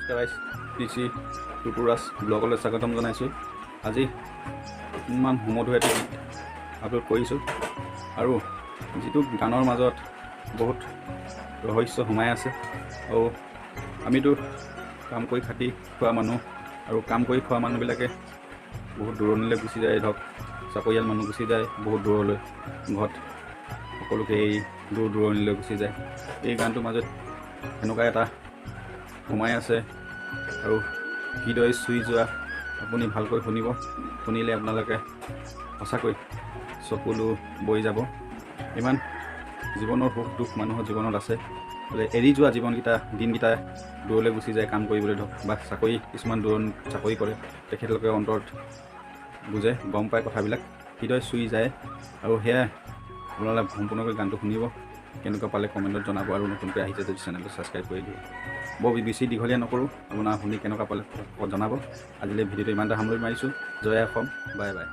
নমস্কাৰ ৰাইজ, P C টুটুৰাজ ব্লগলৈ স্বাগতম জনাইছোঁ। আজি ইমান সুমধুৰ এটি গীত আপলোড কৰিছোঁ আৰু যিটো গানৰ মাজত বহুত ৰহস্য সোমাই আছে। আৰু আমিতো কাম কৰি খাটি খোৱা মানুহ আৰু কাম কৰি খোৱা মানুহবিলাকে বহুত দূৰণিলৈ গুচি যায়। ধৰক, চাকৰিয়াল মানুহ গুচি যায় বহুত দূৰলৈ, ঘৰত সকলোকে এৰি দূৰ দূৰণিলৈ গুচি যায়। এই গানটোৰ মাজত সেনেকুৱা এটা সোমাই আছে আৰু হৃদয় চুই যোৱা। আপুনি ভালকৈ শুনিব, শুনিলে আপোনালোকে সঁচাকৈ চকুলো বৈ যাব। ইমান জীৱনৰ সুখ দুখ মানুহৰ জীৱনত আছে বোলে, এৰি যোৱা জীৱনকেইটা, দিনকেইটা দূৰলৈ গুচি যায় কাম কৰিবলৈ ধৰক বা চাকৰি, কিছুমান দূৰণিত চাকৰি কৰে, তেখেতলোকে অন্তৰত বুজে, গম পায় কথাবিলাক, হৃদয় চুই যায়। আৰু সেয়াই, আপোনালোকে সম্পূৰ্ণকৈ গানটো শুনিব, কেনেকুৱা পালে কমেণ্টত জনাব আৰু নতুনকৈ আহিছে যদি চেনেলটো ছাবস্ক্ৰাইব কৰি দিব। বৰ বেছি দীঘলীয়া নকৰোঁ, আপোনাৰ শুনি কেনেকুৱা পালে জনাব। আজিলৈ ভিডিঅ'টো ইমানতে সামৰণি মাৰিছোঁ। জয় অসম, বাই বাই।